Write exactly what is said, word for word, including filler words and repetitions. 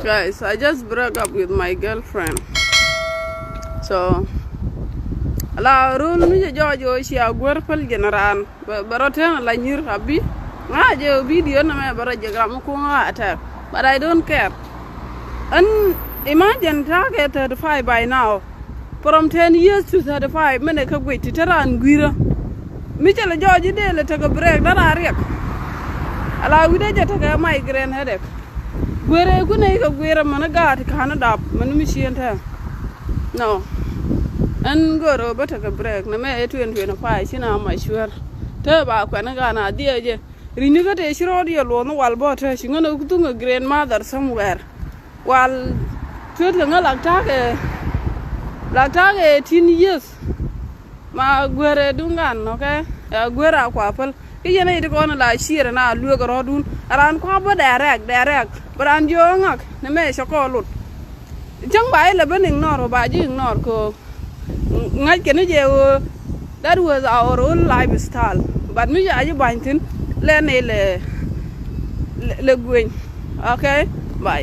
Guys, I just broke up with my girlfriend. So, la rul mi jɛ jɔɔc ɣöö cia guär päl jɛn raan. Bɛ rɔ tɛn la nyir abi. Ŋa jɛ video nɛ mɛ bɛ rɔ jɛ gram kuŋ a attack. But I don't care. And imagine ta̱a̱ kɛ thirty five by now. From ten years to thirty five mɛnɛ kä guic ti te raan gui̱rä. Mi cɛ lɛ jɔɔc i̱ dee lɛ tekɛ break dee raan riɛk. Ala wi̱dɛ jɛ tekɛ migraine headache. Guerɛ kunɛ ikɛ gui̱rä mɛn gaat ka̱n dap mɛn mi cien tɛ. No. Ɛn görɛ bä tekɛ break nɛ mɛ ɛ twenty twenty five ci na mac cuer. Te ba kuɛn gaat na dhiɛ jɛ. Ri̱ni kä tëë ci rɔɔd yɛ luɔth ni wal bä tɛ ci ŋän ɛ kuthuk ɛ grandmother somewhere. Wal cuet kɛ ŋä lak ta̱a̱ kɛ lak ta̱a̱ kɛ eighteen years. Ma guer ɛ duŋ gan, okay? Ɛ guer a kua päl. Kä yɛn ɛ iti kɔn la cier na luek rɔɔdun. Ɛ raan kua bä direct, direct. Bä raan jiɔ ŋak ni mɛ cɛ kɔ lut. Cäŋ ba ilɛ ben ignore, ba ji̱ ignore kɛ ɣöö ŋa̱c kɛn jɛ ɣöö that was our own lifestyle. But mi ca ji̱ ba̱ny thi̱n lɛ nɛy lɛ lɛ gueny. Okay, bye.